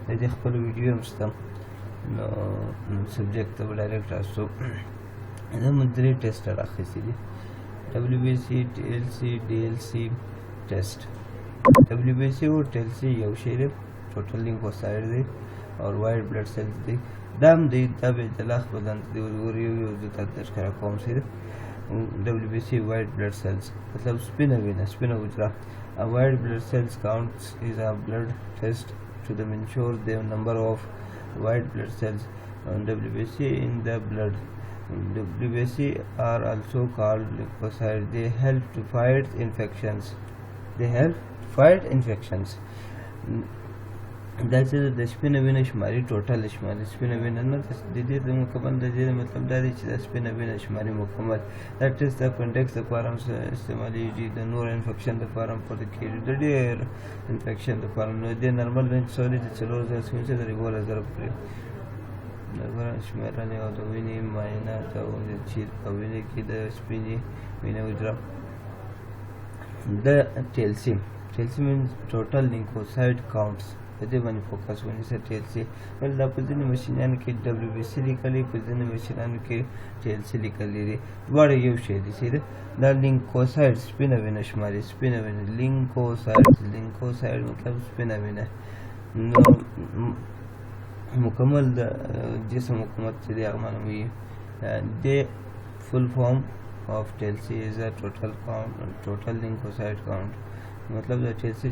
د دې خپل ویډیو هم شته. نو subject ته به direct راسو. دا موږ درې test راخیستي دي: WBC، TLC، DLC test. WBC او TLC یو شی دی، total lymphocyte دی او white blood cells دی. دا هم دی، دا به جلا خپل ځان ته دی. ور یو یو زه تاته تذکره کوم. صحیح ده. WBC، white blood cells، مطلب سپینه وینه، سپینه حجره. A white blood cells counts is a blood test to the ensure the number of white blood cells on WBC in the blood. WBC are also called lymphocytes. They help to fight infections. They help to fight infections. دا چې د سپینه وینه شماري، total شماري سپینه وینه. نه، د دې د مکمل، د دې مطلب دا دی چې د سپینه وینه شماري مکمل. دا test د appendix لپاره هم استعمالیږي، د نور infection لپاره هم پورته کېږي، د ډېر infection لپاره. نو د normal range څه د 4000 څخه تر 11,000 پورې شمېرنې او د وینې معاینه ته چې په وینې کې د سپینې وینې حجره. د TLC، TLC means total lymphocyte counts. په دې باندې focus ونیسه. TLC بل دا په ځینې ماشینانو کې WBC لیکلی، په ځینې ماشینانو کې TLC لیکلی دي، دواړه یو شی دي. صحیح ده. دا lymphocyte سپینه وینه شماري، سپینه وینه. lymphocyte، lymphocyte مطلب سپینه وینه. نو مکمل د جسم حکومت چې دی هغه معلوموي. د full form of TLC is a total count، total lymphocyte count. مطلب د TLC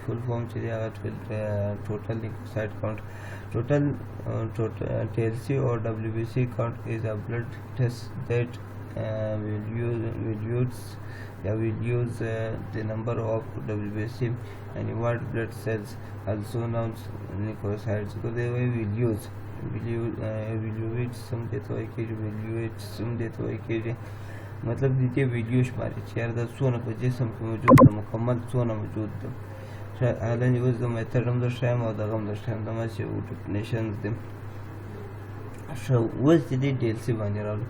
full form چې دی هغه total lymphocyte count. Total TLC or WBC count is a blood test that will use yeah, will use the number of WBC and white blood cells، also known as leukocytes. So they will use evaluate سم دیته وایي کېږي، evaluate سم دیته وایي کېږي. مطلب د دې value شماري چې یاره دا څونه په جسم کې موجود ده، مکمل څونه موجود ده. حالا اوس د method هم درښایم او دغه هم درښایم، دغه چې definitions دي. ښه، اوس د دې DLC باندې راغلو.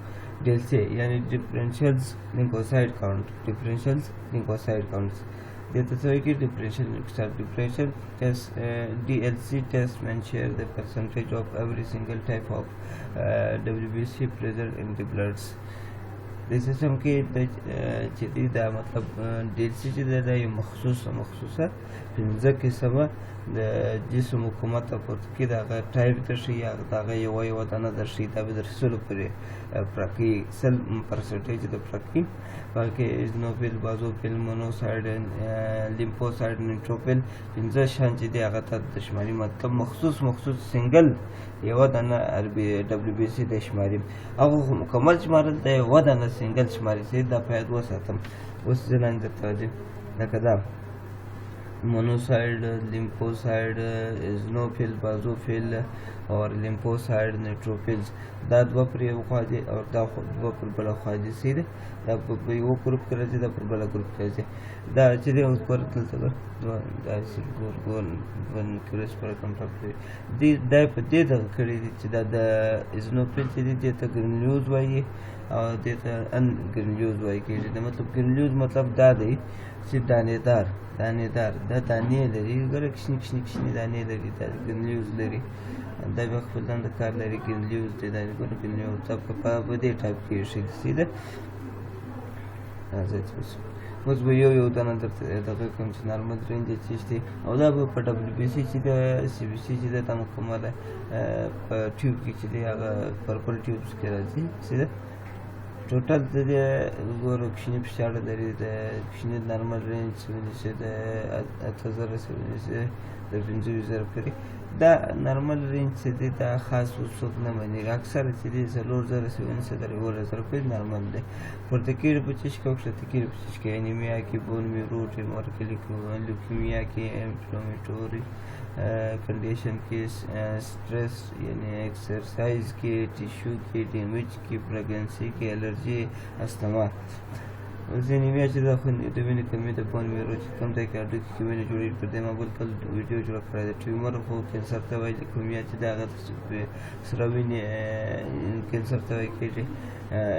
DLC یعنی differentials lymphocyte count. Differentials lymphocyte counts دې ته څه وایي؟ Differential lymphocyte، differential test. DLC test measure the percentage of every single type of WBC present in the bloods. د سیستم کې د چې دی دا مطلب DLC چې دی، دا یو مخصوصه پنځه قسمه د جسم حکومت ته پورته کې د هغه ټایپ درښي یا د هغه یوه یوه دانه درښي. دا به در سلو پورې پرکي، 100 percentage د پرکي. پکې eosinophil، basophil، monocyte، lymphocyte، neutrophil، پنځه شیان چې دی هغه ته د شماري. مطلب مخصوص single یوه دانه WBC د شماري، هغه خو مکمل شمارل دی، یوه دانه single شماري. چې دا په یاد وساتم. اوس زه لاندې درته راځم، لکه دا monocyte، lymphocyte، eosinophil، basophil او lymphocyte، neutrophils، دا دوه پر یو خوا دي او دا دوه پر بله خوا دي. صحیح ده. دا په یو ګروپ کې راځي، دا پر بله ګروپ کې راځي. دا چې دی اوس ګور دلته ګور دوه داسې ګور ګور دوه nucleus پر contact دي. دا په دې دغه کړي دي چې دا د eosinophil چې دی، دې ته granules وایي او دې ته ان granules وایي کېږي. د مطلب granules مطلب دا دی چې دانېدار، دانېدار، دا دانې لري. ګوره، کوچني کوچني کوچني دانې لري، دا granules لري. دا بیا خپل ځان د کار لري. Granules دی دا، ګوره، granules دا په دې ټایپ کې ښه دي. ده راځئ چې اوس به یو یو دانه درته دغه کوم چې normal range چې شته او دا به په WBC چې ده، CBC چې ده، دا مکمله په tube کې چې دی هغه purple tubes کې راځي. څه ده total د دې؟ ګوره، کوچني فشار لري. د کوچني normal range ونیسي د 8000 څخه ونیسي د 25,000 پورې. دا normal range چې دی، دا خاص څوک نه مني. اکثره چې دی 4000 څخه ونیسي تر 11,000 پورې normal دی. پورته کېږي په چش کې او کښته کېږي په چش کې؟ انیمیا کې، bone marrow tumor کې، leukemia کې، inflammatory condition کې، stress یعنی exercise کې، tissue کې damage کې، pregnancy کې، الرجي، asthma. انیمیا چې دا خو د وینې کمی د bone marrow چې کوم ځای کې هډوکي کې وینه جوړېږي، پر دې ما بل ویډیو جوړه کړې ده. tumor خو کینسر ته وایي، leukemia چې د هغه سره وینې کینسر ته وایي کېږي.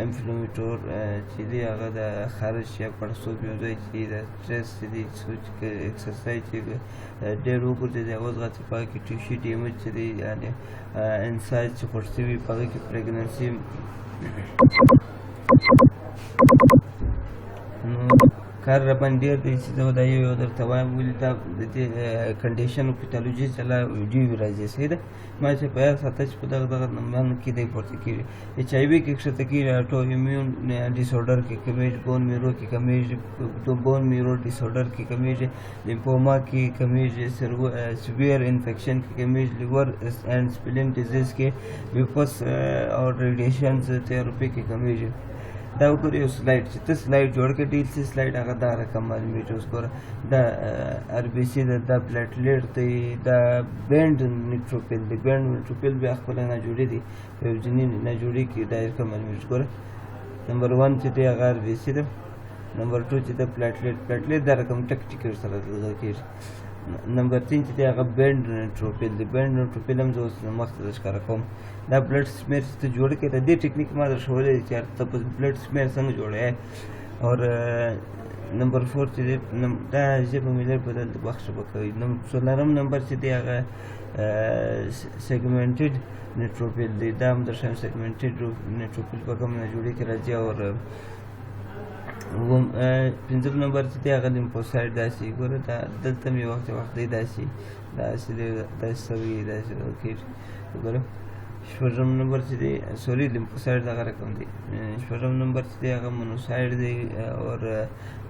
inflammatory چې دی هغه د خارش یا پړسوب یو ځای چې د سټرس چې دی، سوچ کې exercise چې ډېر وګرځي د وزغه چې په هغه کې tissue damage چې دی، یعنې انسایز چې خوښ شوي په هغه کې pregnancy. نو کار راباندې ډېر دی چې زه به دا یو یو درته وایم، ولې دا د دې condition pathology چې لا ویډیو راځي. صحیح ده، ما چې په یاد ساته چې په دغه دغه نمبرونو کې دی پورته کېږي. HIV کې کښته کېږي، autoimmune disorder کې کمېږي، bone marrow کې کمېږي، bone marrow disorder کې کمېږي، لیمفوما کې کمېږي، severe infection کې کمېږي، liver and spleen disease کې، lupus او radiation therapy کې کمېږي. دا وګوره یو slide چې ته slide جوړ کړې، ډېر څه slide هغه دا رقم معلومېږي. اوس ګوره دا RBC ده، دا platelet دی، دا band neutrophil دی. band neutrophil بیا خپله ناجوړي دی، په یو جنین ناجوړي کې دا رقم معلومېږي. ګوره نمبر 1 چې دی هغه RBC ده، نمبر 2 چې ده platelet، platelet دا رقم ټک ټک ورسره دغه کېږي. نمبر 3 چې دی هغه band neutrophil دی. band neutrophil هم زه اوس مخته در ښکاره کوم. دا blood smear چې ته جوړ کړې، د دې ټکنیک ما در ښوولی دی چې ته په blood smear څنګه جوړوې. اور نمبر 4 چې دی دا ژبه مې لږ بدل د بخښه به کوي. څلورم نمبر چې دی هغه segmented neutrophil دی. دا هم در ښایم segmented neutrophil په کوم ناجوړي کې راځي. اور پنځم نمبر چې دی هغه lymphocyte داسې ګوره، دا دلته مې وخت وخت دی داسې داسې دی داسې سوي داسې کېږي. ګوره شپږم نمبر چې دی، sorry lymphocyte دغه رقم دی. شپږم نمبر چې دی هغه monocyte دی. اور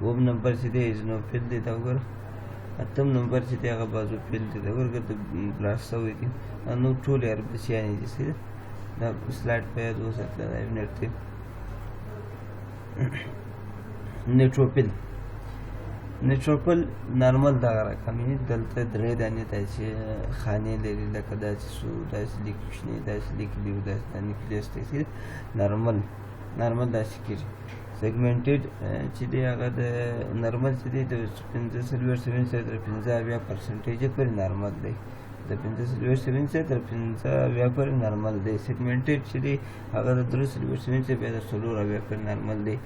اووم نمبر چې دی eosinophil دی. دا وګوره اتم نمبر چې دی هغه basophil دی. دا وګوره ګرده blast سوی دی. دا نور ټولې RBC یانې دي. صحیح ده، دا slide په یاد وساته، دا یو منټ دی. neutrophil، neutrophil normal دغه رقم یې، دلته درې دانې داسې خانې لري، لکه داسې څو داسې لیک کوچنی داسې لیک لیو داسې دا nucleus دی. صحیح ده، normal normal داسې کېږي. segmented چې دی هغه د normal چې دی د 45 څخه تر 75 percentage پورې normal دی، د 45 څخه تر 75 پورې normal دی. segmented چې دی هغه د 43 څخه بیا د 74 پورې normal دی.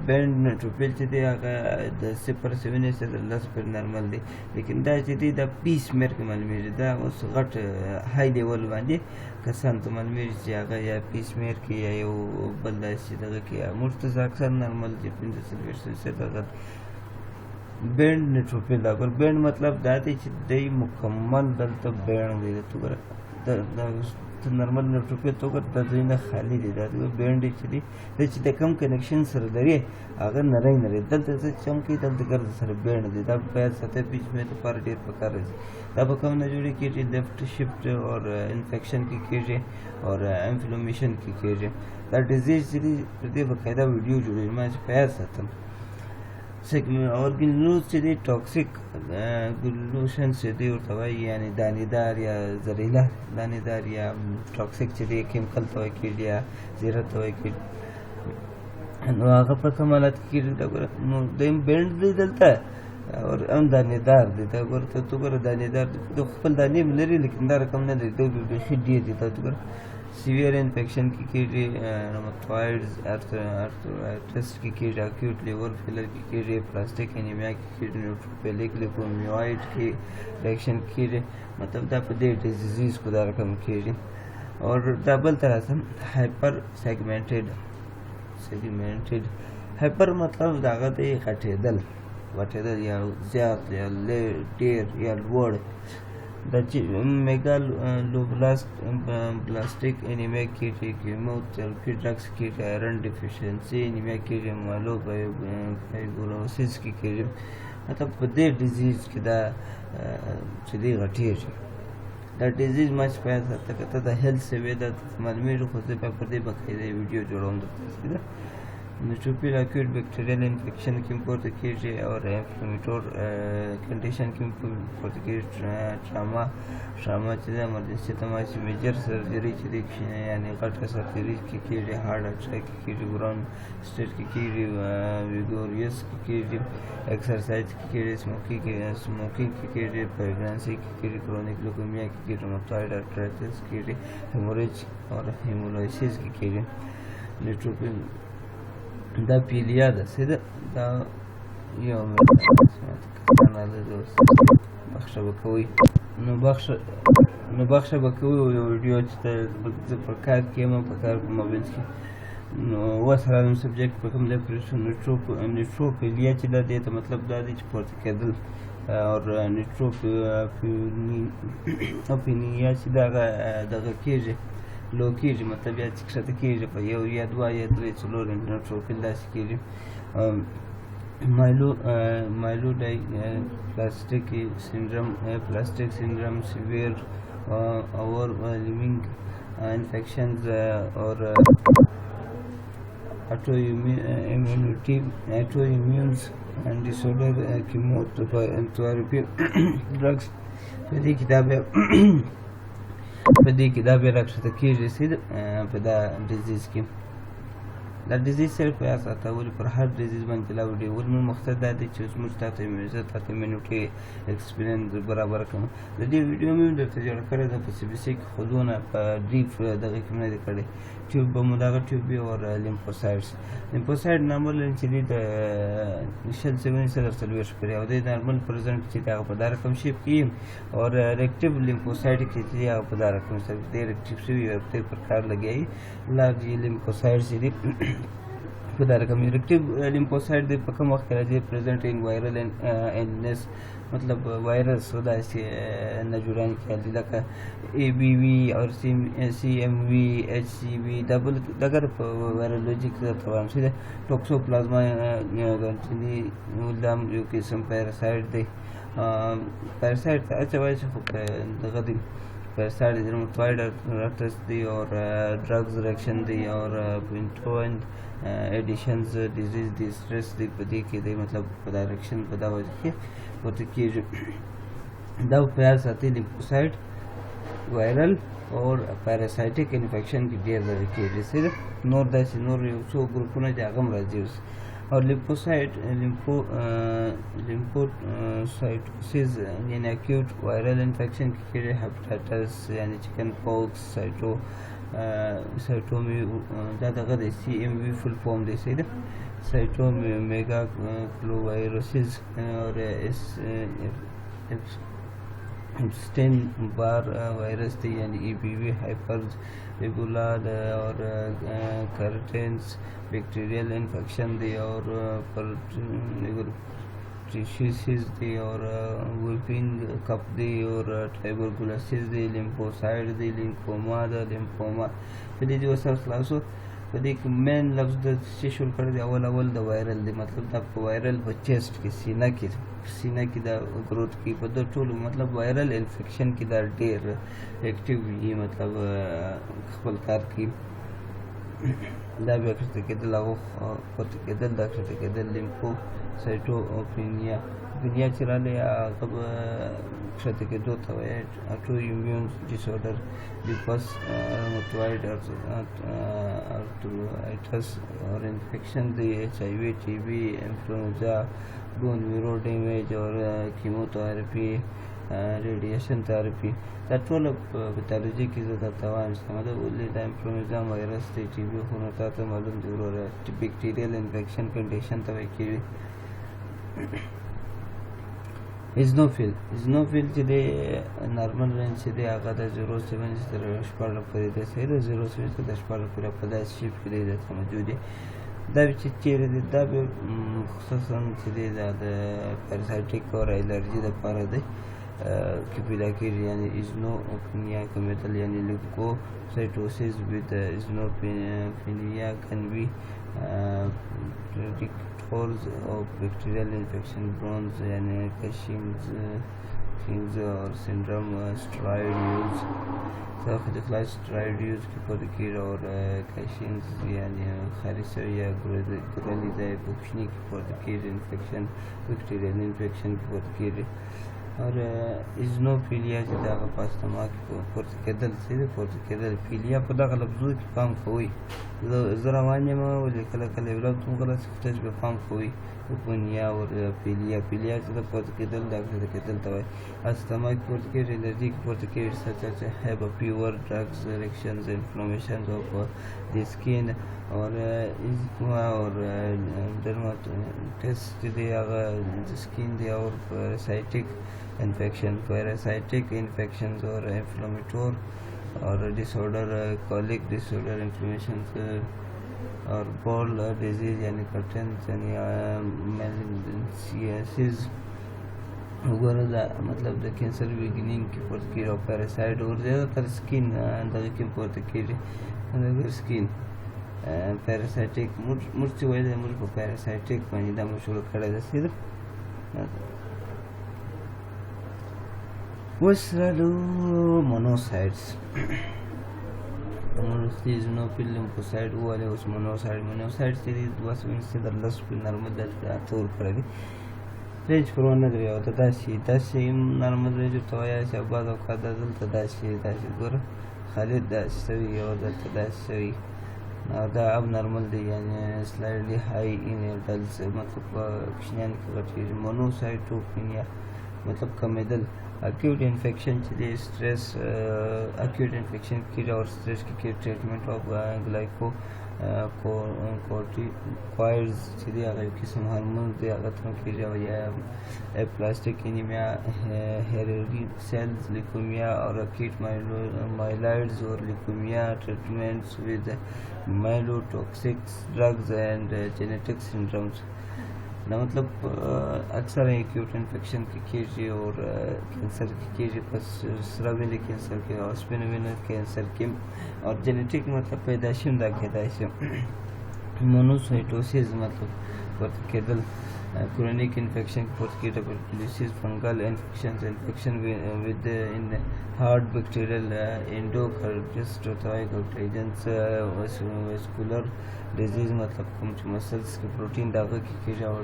band neutrophil چې دی هغه د 0.7 څخه تر 10 پورې normal دی. لیکن دا چې دی دا P smear کې معلومېږي، دا اوس غټ high level باندې کسان ته معلومېږي چې هغه یا P smear کې یا یو بل داسې دغه کې، موږ ته اکثر normal دی 45 څخه دغه band neutrophil. دا ګور band مطلب دا دی چې دی مکمل دلته band دی. ته ګوره دا normal neutrophil ته وګوره، دا ځای نه خالي دی. دا band چې دی دا چې د کوم connection سره لري هغه نری نری دلته څه چم کوي، دلته ګرد سره band دی. دا باید ساته P smear لپاره ډېر پکار راځي. دا په کوم نه جوړې کېږي؟ left shift اور infection کې کېږي اور inflammation کې کېږي. دا disease چې دی پر دې باقاعده ویډیو جوړوي، ما چې په یاد ساتم. اور granules چې دی toxic granulation چې دی ورته وایي، یعنې دانېدار یا زهریله دانېدار یا toxic چې دی chemical ته وایي کېږي یا زیره ته وایي کېږي. نو هغه په کوم حالت کې کېږي؟ دا ګوره نو دی band دی دلته اور هم دانېدار دی. دا ګوره ته ګوره دانېدار دی، خپل دانې هم لري لیکن دا رقم نه لري، دا بیخي ډېر دی. دا ګوره severe infection کې کېږي، rheumatoid arthritis کې کېږي، acute liver failure کې کېږي، aplastic anemia کې کېږي، neutrophilic leukemoid کې reaction کېږي. مطلب دا په دې disease کو دا رقم کېږي. اور دا بل ته راځم hyper segmented. segmented hyper مطلب دغه دی غټېدل، غټېدل یا زیات یا ډېر یا لوړ. دا چې megaloblast blastic anemia کېږي، chemotherapy drugs کېږي، iron deficiency anemia کېږي، myelofibrosis کې کېږي. مطلب په دې disease کې دا چې دی غټېږي. دا disease ما چې په یاد ساته که ته د health سوې دا معلومېږي، خو زه بیا پر دې باقاعده ویډیو جوړوم درته. صحیح ده. Neutrophil acute bacterial infection کې پورته کیږي او inflammatory condition کې پورته کیږي. Trauma چې د emergency ته ماشي، major surgery چې دی، یعنی غټه surgery کې کیږي، heart attack کې کیږي، brown state کې کیږي، vigorous کې کیږي، exercise کې کیږي، smoking کې کیږي، pregnancy کې کیږي، chronic leukemia کې کیږي، rheumatoid arthritis کیږي، hemorrhage او hemolysis کې کیږي. Neutrophil دا پیلیا ده، صحیح ده. دا یو منټ، بخښه به کوئ، نو بخښه به کوئ. یو ویډیو چې زه په کار کې یم، په کار په موبایل کې. نو اوس راځم subject په کوم ځای پرې شو. Neutrophilia چې ده، دې ته مطلب دا دی چې پورته کېدل، او neutropenia چې دغه دغه کېږي، low کېږي، مطلب یا چې کښته کېږي په یو یا دوه یا درې څلور neutrophil داسې کېږي. Myelodysplastic syndrome، plastic syndrome، severe overwhelming infections or autoimmunity، autoimmune and disorder، chemotherapy drugs. په دې کې دا بیا راکښته کېږي، صحیح ده. په دا disease کې، دا disease صرف په یاد ساته، ولې پر هر disease باندې لا ویډیو. ولې موږ مقصد دا دی چې اوس موږ تاته زه تاته immunity explain برابر کړم. د دې ویډیو مې درته جوړه کړې ده په CBC کې، خو دونه په deep دغه کې مې نه دی کړی. Tube به مو دغه tube وي او lymphocytes. Lymphocyte normal چې دی د 20 څخه تر 40 پورې، او د normal present چې هغه په دا رقم shape کې، او reactive lymphocyte کې چې هغه په دا رقم shape دی، reactive شوی او پر کار لګیایي. Large lymphocytes چې دي په دا رقم. Reactive lymphocyte دی په کوم وخت کې راځي؟ Present in viral illness، مطلب وایرس او داسې نه جوړان کې، لکه EBV او CMV، HCV. دا بل دغه په virology کې درته وایم چې Toxoplasma gondii دا یو قسم parasite دی. Parasite ته اچوي چې خو دغه دی، parasite دی. Rheumatoid arthritis دی او drugs reaction دی او پینټوین Addison's disease دی، stress دی، په دې کې دی، مطلب په دا reaction په دا وجه کې ورته کېږي. دا په یاد ساتي، lymphocyte viral او parasitic infection کې ډېر دغه کېږي، صحیح ده. نور داسې نور یو څو ګروپونه دي، هغه هم راځي اوس. او lymphocyte lymphocytosis یعنی acute viral infection کې کېږي، hepatitis یعنی chicken pox، cytomi دا دغه دی، CMV full form دی، صحیح ده. Cytomegaloviruses اور اس Epstein Barr virus دی، یعنی EBV، herpes، Ebola اور کارٹینس، bacterial infection دی اور pertussis دی اور whooping cough دی اور tuberculosis دی، lymphocyte دی، lymphoma ده، lymphoma. په دې دې سره خلاصو. په دې کې main لفظ د څه شروع کړی دی؟ اول اول د viral دی، مطلب دا په viral په chest کې، سینه کې دا growth کې په د ټولو، مطلب viral infection کې دا ډیر active وي، مطلب خپل کار کوي. دا بیا کښته کېدل، هغه پورته کېدل، دا کښته کېدل. Lymphocytopenia penia چې راغلی، هغه به کښته کېدو ته وایي. Autoimmune disorder، lupus، rheumatoid arthritis اور infection دی، HIV، TB، influenza، bone marrow damage اور chemotherapy، radiation therapy. دا ټوله په pathology کې زه درته وایم، سمه ده. ولې دا انفلوئنزا وایرس دی، TB خو نو تاته معلوم دی وروره، bacterial infection condition ته وایي کېږي. Eosinophil، eosinophil چې دی normal range چې دی هغه د 0.7 تر 16 پورې دی، صحیح ده. 0.7 تر 16 پورې په داسې shape کې دی درته موجود دی. دا چې چیرې دی، دا به خصوصا چې دی دا د parasitic او الرجي دپاره دی کې پیدا کېږي، یعنی eosinopenia کمېدل، یعنی leukocytosis with eosinopenia can be predictors of bacterial infection. Bronze یعنی Cushing's. Cushing's اور syndrome steroid use څخه د خلاص سټرایډ use کې پورته کېږي او کشینز یعنی خارج شوی یا ګرلی ځای په کوچني کې پورته کېږي، infection bacterial infection کې پورته کېږي. اور eosinophilia چې دغه په asthma کې پورته کېدل څه دي پورته کېدل. philia په دغه لفظو کې پام کوئ، زه روان یم ولې کله کله یو لفظ هم غلط شي خو تاسو به پام کوئ. پونیا او philia، philia چې د پورته کېدل دا کښته کېدل ته وایي. asthma کې پورته کېږي، الرجي کې پورته کېږي، such as have a fever, drugs reactions, inflammations of the skin اور eczema اور dermatitis چې دی هغه د skin دی اور parasitic infection، parasitic infections اور inflammatory اور disorder، colic disorder، inflammations اور bowel disease یعنی کټنز یعنی malignancies وګوره دا مطلب د cancer beginning کې پورته کېږي او parasite اور زیاته تر skin دغه کې پورته کېږي، skin parasitic. موږ چې ویلی موږ په parasitic باندې دا مشهور کړی ده، صحیح ده. اوس رالو monocytes. موږ eosinophil lymphocyte وویل، اوس monocyte. monocyte چې دي 2 څخه تر 10 په normal اته ورکړی دی، range پروا نه لري. او ته داسې داسې normal range ورته وایاست او بعض اوقات دا دلته داسې داسې ګوره خالد داسې سوي او دلته داسې سوي او دا abnormal دی، یعنی slightly high in adults مطلب په کوچنیانو کې غټېږي. monocytopenia مطلب کمېدل، acute infection چې دی stress، acute infection کېږي او stress کې کېږي. treatment of glucocorticoids چې دی هغه یو قسم هارمون دی هغه ته کېږي، او یا aplastic anemia، hairy cells leukemia اور acute myeloids اور leukemia، treatments with myelotoxic drugs and genetic syndromes. دا مطلب اکثر acute infection کې کېږي او cancer کې کېږي، په سره وینې cancer کې او سپینه وینه cancer کې او genetic مطلب پیدایشي هم دا کېدای شي. monocytosis مطلب پورته کېدل، chronic infection پورته کېږي، tuberculosis، fungal infections، infection with in heart، bacterial endocarditis ورته وایي، contagions، vascular disease مطلب کوم چې muscles کې پروټین د هغه کې کېږي او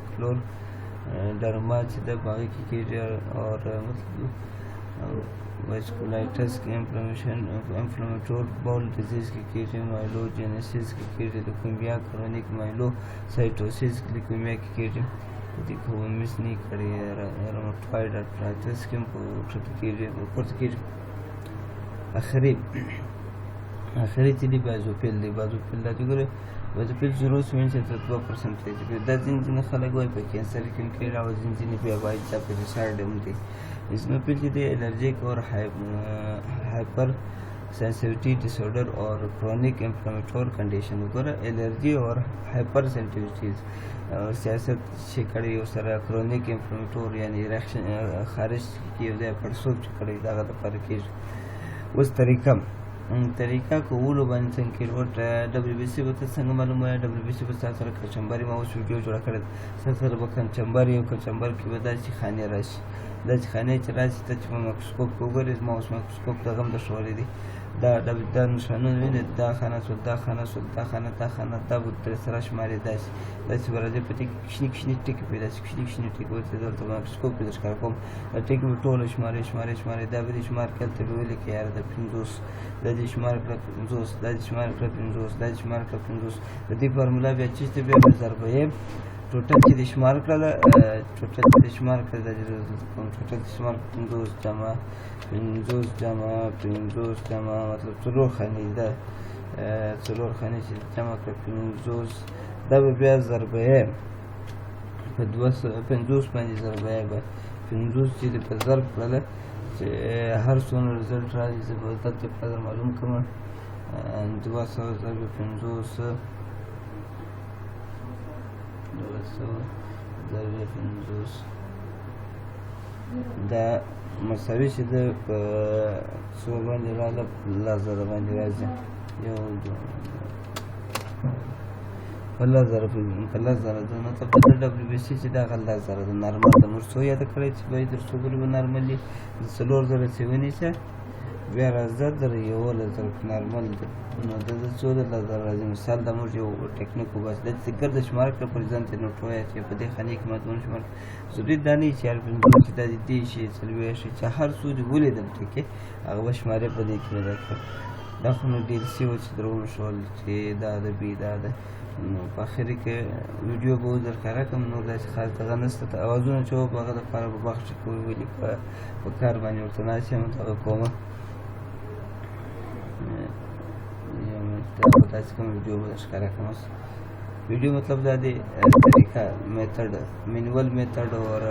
scleroderma چې ده په هغې کې کېږي او مطلب vasculitis کې، inflammation inflammatory bowel disease کې کېږي، myelogenesis کې کېږي، leukemia، chronic myelocytosis leukemia کې کېږي. دې خو miss نه کړی، rheumatoid arthritis کې هم پورته کېږي پورته کېږي. اخري اخري چې دی basophil دی. basophil دا چې ګورې basophil 0.2% دی. دا ځینې ځینې خلک وایي په cancer کې هم کېږي او ځینې ځینې بیا وایي دا parasite هم دی. eosinophil چې دی allergic اور hypersensitivity disorder اور chronic inflammatory condition. وګوره الرجي اور hypersensitivities سیاست چې کړی او سره chronic inflammatory یعنی reaction خارج کې یو ځای پړسوب چې کړی دغه دپاره کېږي. اوس طریقه طریقه کولو باندې څنګه کېږي؟ ورته WBC به ته څنګه معلوموې؟ WBC به ستا سره کچمبري، ما اوس ویډیو جوړه کړې، ستا سره به کچمبري او کچمبر کې به داسې خانې راشي. داسې خانې چې راشي ته چې په مایکروسکوپ کې وګورې، زما اوس مایکروسکوپ دغه هم درښولی دی، دا دا نښانونه وینې، دا خانه شول، دا خانه شول، دا خانه، دا خانه، دا به ترې سره شمارې. داسې داسې به راځي، په دې کې کوچني کوچني ټکي پیدا شي، کوچني کوچني ټکي ورته دلته مایکروسکوپ کې در ښکاره کوم. دا ټکي به ټول شمارې شمارې شمارې، دا به دې شمار کړل ته به ولیکې یاره د 50، دا دې شمار کړه 50، دا دې شمار کړه 50، دا دې شمار کړه 50. د دې فارمولا بیا چې ته بیا ضربه total چې دې شمار کړل، total چې دې شمار کړل، دا کوم total چې شمار 50 جمع 50 جمع 50 جمع مطلب څلور خانې ده، څلور خانې چې جمع کړه 50، دا به بیا ضربه په 250 باندې ضربه به 50 چې په ضرب کړله چې هر څونه result راځي، زه به دلته په معلوم کړم. 200 ضرب 50، 200 ضرب 50 دا مساوي چې ده په څو باندې راغله؟ 10,000 باندې راځي. یو دوه په 10,000 په 10,000 ده. مطلب د WBC چې دا هغه 10,000 ده نارمل ده. موږ څو یاده کړی چې باید تر څو پورې به نارمل وي؟ د 4,000 چې ونیسه بیا راځه تر 11,000 په نارمل ده. نو د ده څو د 10,000 راځي. مثال دا موږ یو ټکنیک وباسو، دا چې ګرده شمار کړه پر ځان ته نوټ وایه چې په دې خانې کې ما دونه شمار. ضروري دا نه چې هر پنځه چې دا دې شي 40 شي چې هر څو دې ولیدل ټکې هغه به شمارې په دې کې پیدا کړه. دا خو نو ډېر څه و چې در ومښول چې دا ده بي دا ده. نو په اخري کې ویډیو به اوس درښکاره کړم. نور داسې خاص دغه نشته. ته اوازونه چې وه په هغه دپاره به بخښه کوي، ولې په کار باندې ورته ناست یم دغه کومه. دا به داسې کوم ویډیو به درښکاره کړم اوس. ویډیو مطلب دا دی طریقه میتھډ مینول میتھډ اور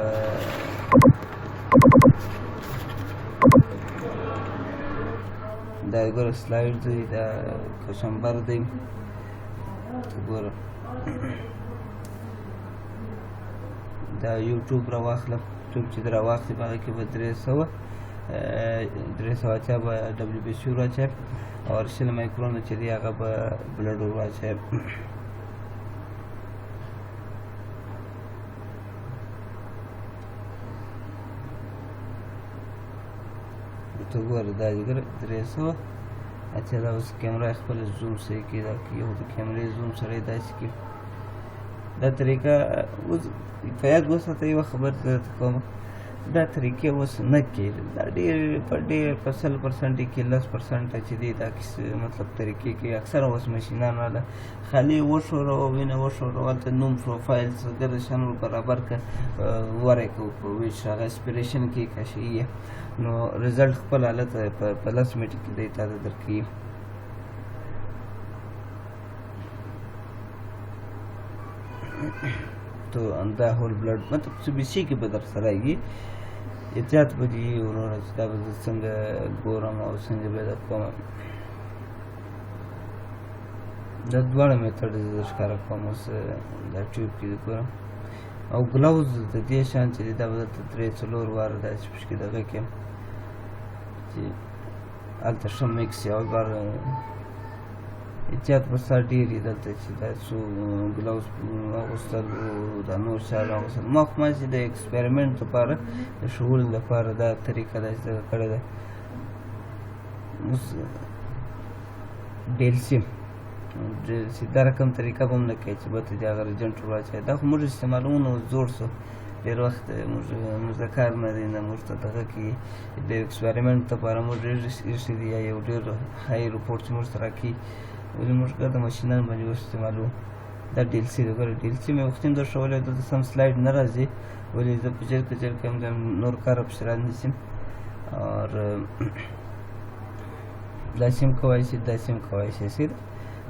دا ګوره سلایډ دی، دا کشمبر دی، ګوره دا یوټیوب راواخله. یوټیوب چې راواخلې په هغه کې به 380 به WBC ور واچوې او 20 مایکرون چې دی هغه به blood ور واچوې. ته ګوره دا دې ګوره 380. دا اوس کیمره خپل زوم صحیح کړي، دا یو د کیمرې زوم سره یې داسې کړي. دا طریقه اوس په یاد وساته. یوه خبره درته کوم، دا طریقې اوس نه کېږي. دا ډېر په ډېر په 100% کې 10% چې دی دا مطلب طریقې کې اکثره اوس ماشینان راله خالي وښوروه، وینه وښوروه، هلته نوم پروفایل څه ګرده شیان ور برابر کړه، ورې که په ویش هغه اسپریشن کې کشي، نو رزلټ خپل حالت په 10 منټ کې دی تاته درکوي. تو دا هول بلډ مطلب څه بي سي کې به درسره راځي. احتیاط به دې وي وروره چې دا به زه څنګه ګورم او څنګه به دا کوم. دا دواړه میتھډ زه ښکاره کوم اوس. دا ټیوب کې ګورم او ګلاوز د دې شان چې دی دا به دلته 3-4 واره داسې پکې دغه کړم چې هلته ښه مکس یو بار. احتیاط به ستا ډېر وي دلته چې دا څو ګلاوز اغوستل او دا نور شیان اغوستل. ما خو ماسې د اکسپریمنټ لپاره د ښوولو لپاره دا طریقه داسې دغه کړې ده. اوس ډیلسي دا رقم طریقه به هم نه کوي چې به ته دې هغه ریجنټ ور واچوې. دا خو موږ استعمالوو نو زوړ سو ډېر وخت موږ د کار نه دی، نه موږ ته دغه کې د اکسپریمنټ لپاره موږ ډېر ایښي دي یا یو ډېر های رپورټ چې موږ ته راکوي، ولې موږ ګرده ماشینان باندې اوس استعمالوو. دا ډیلسي دی، ګوره ډیلسي مې وختي هم درښولی، دلته سم سلایډ نه راځي، ولې زه په جر کې جر کوم د نور کار پسې رانیسم. اور داسې هم کوای شي، داسې هم کوای شي. صحیح ده،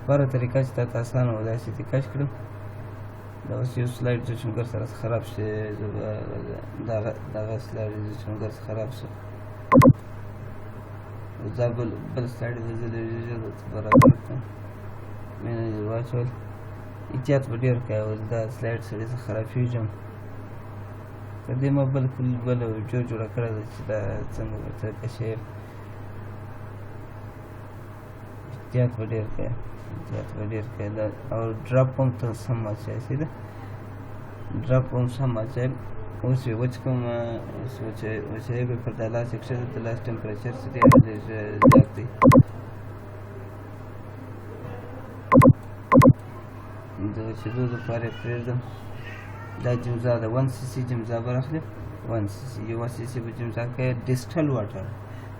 غوره طریقه چې تاته اسانه و داسې دې کش کړم. دا اوس یو سلایډ چې موږ سره خراب شي، زه به دغه سلایډ چې موږ سره خراب شو، اوس دا بل سلایډ به زه لږ ژر درته برابر کړم. مینه دې واچول، احتیاط به ډېر کوې، ولې دا سلایډ سړی څه خرابېږي. تر دې ما بلکل بله ویډیو جوړه کړې ده چې دا څنګه ورته کشې. احتیاط به ډېر کوې، احتیاط به ډېر کوې. دا او ډراپ هم ته سم اچوې، صحیح ده، ډراپ هم سم اچوې. اوس یې وچ کوم، اوس وچوې به پر دا لاس یې کښته، د لاس ټمپریچر چې دی هغه لږ زیات دی. د وچېدو دپاره یې پرېږدم. دا جمزا ده، 1 سی سی جمزا به راخلې، 1 سی سی یوه سی سی به جمزا کوې. ډسټل واټر،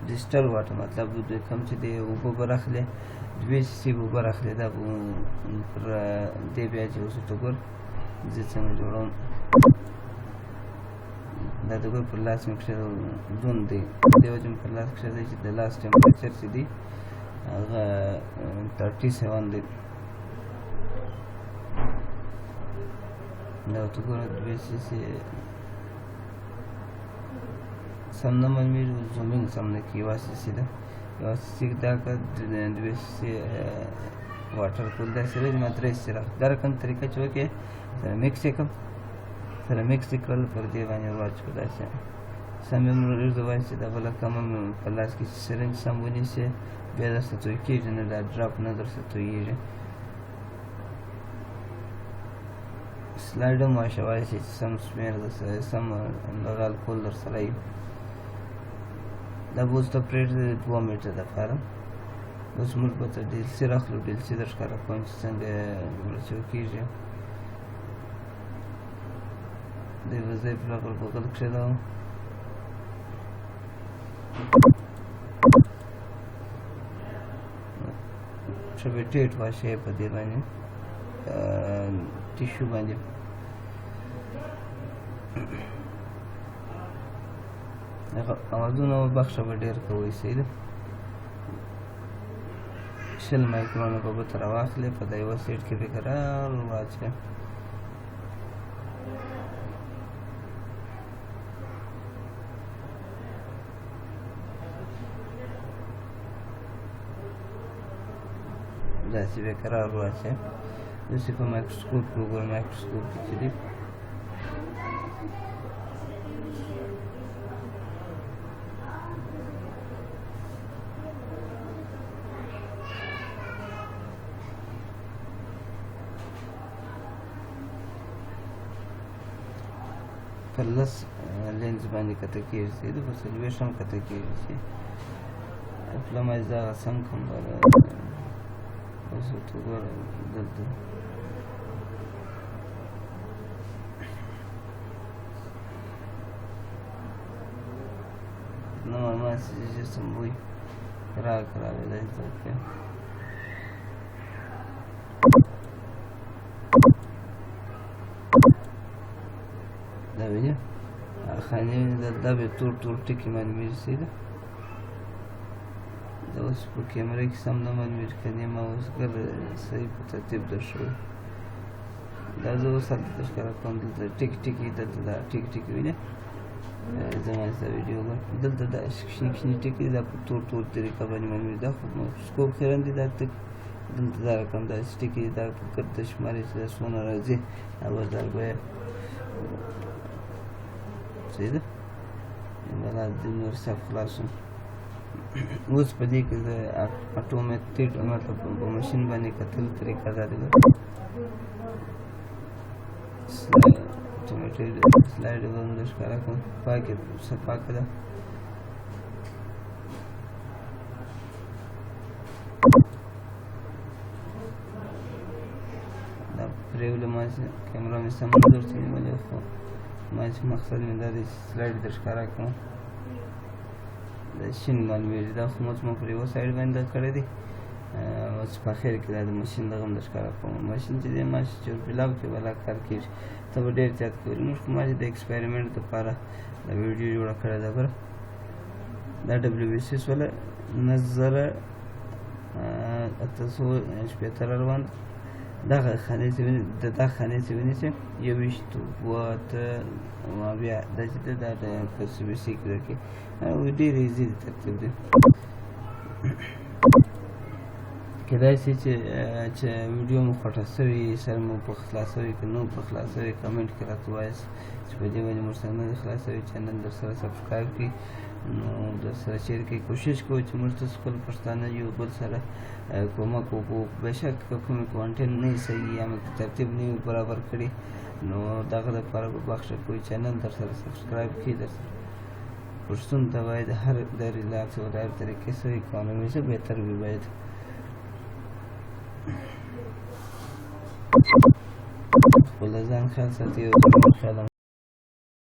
ډسټل واټر مطلب د کوم چې دی اوبه به راخلې، 2 سی سی اوبه راخلې. دا به پر دې بیا چې اوس ورته ګور زه څنګه جوړوم. دا د ګور پر لاس مې کښې دون دی، دې وجه مې پر لاس کښې دی چې د لاس ټمپریچر چې دی هغه 37 دی. دا ورته ګوره 2 سی سی سم نه معلومېږي، زومینګ سم نه کوي. یوه سی سی ده، یوه سی سی دا که 2 سی سی واټر کول داسې راځي، ما 3 سی راخلي. دا رقم طریقه چې وکړې سره مکس یې کړم، سره مکس یې کړل، پر دې باندې واچو داسې سم یې ورته وایي چې دا بله کمه مې په لاس کې چې سرنج سم ونیسې بیا درسته توی کېږي، نه دا ډراپ نه درسته تویېږي. slide هم واچولی شئ چې سم شمېر سم دغه الکول در سره وي. دا به اوس ته پرېږدې د 2 منټه دپاره. اوس موږ به ته ډیلسي راخلو، ډیلسي در ښکاره کوم چې څنګه ورچو کېږي. دی به ځای په لغل بغل کښېږدم. ښه به ټیټ واچوې په دې باندې ټیشو باندې. اوازونه وبخښه به ډېر کوئ، صحیح ده. 20 مایکرونه به ګوته راواخلې، په دا یوه سیټ کې به کرار واچوې. داسې به کرار واچوې. اوس یې په مایکروسکوپ کې وګوره، مایکروسکوپ کې چې دي په 10 لینز باندې کته کېږي، د په 40 هم کته کېږي. خپله ما دغه سم کړم، اوس ورته وګوره دلته. نو ما چې جسم بوی کرار کرار دلته وکړه. دا وینې خانې دا به تور تور ټکي معلومېږي، صحیح ده. دا اوس په کیمره کې سم نه معلومېږي، که نه ما اوس ګرده صحیح په ترتیب درښوو. دا زه اوس هلته در ښکاره کوم. دلته ټکي ټکي، دلته دا ټکي ټکي وینې، زما دا ویډیو وګوره. دلته دا کوچني کوچني ټکي دا په تور تور طریقه باندې معلومېږي. دا خو مایکروسکوپ خیرن دی، دا ټکي دلته دا رقم داسې ټکي دا په ګرده شمارې چې دا څونه راځي، دا به ضربه صحیح ده. بلا د نور حساب خلاص شو. اوس په دې کې د اټومیټیک مطلب په ماشین باندې کتل طریقه دا ده. اټومیټیک سلایډ به موږ ښکاره کړو، پاکې صفا ده. دا پرېولو ما چې کیمره مې سم نه درته نیولې، خو ما چې مقصد مې دا دی چې سلایډ در ښکاره کړم. دا شین معلومېږي، دا خو موږ پر یوه سایډ باندې دغه کړی دی. اوس په اخر کې دا د ماشین دغه هم در ښکاره کوم. ماشین چې دی ما چې چورپیلاو کې بلا کار کېږي، ته به ډېر زیات کوي. موږ خو ما چې د experiment دپاره دا ویډیو جوړه کړې ده. بره دا WBC سوله 9860 روان. دغه خانې چې وینې، د دا خانې چې وینې چې 21 2 8 بیا دا چې ده دا په CBC کې درکې ډېر easy دی ترتیب دی. کېدای شي چې ویډیو مو خوښه سوې، سر مو په خلاص سوی که نه په خلاص سوی، comment کې راته ووایاست چې په دې باندې مو سره نه دی خلاص سوی. channel در سره subscribe کړئ، نو در سره share کړئ. کوشش کوئ چې موږ تاسو خپل پښتانه یو بل سره کومک وکړو. بېشک که کوم content نه وي صحیح یا مو ترتیب نه وي برابر کړی، نو دغه دپاره به بخښه کوئ. channel در سره subscribe کړئ. در سره پښتون ته باید هر د relax او د هر طریقې سره economy څخه بهتر وي. باید خپل ځان خیال ساتي او د نورو خیال هم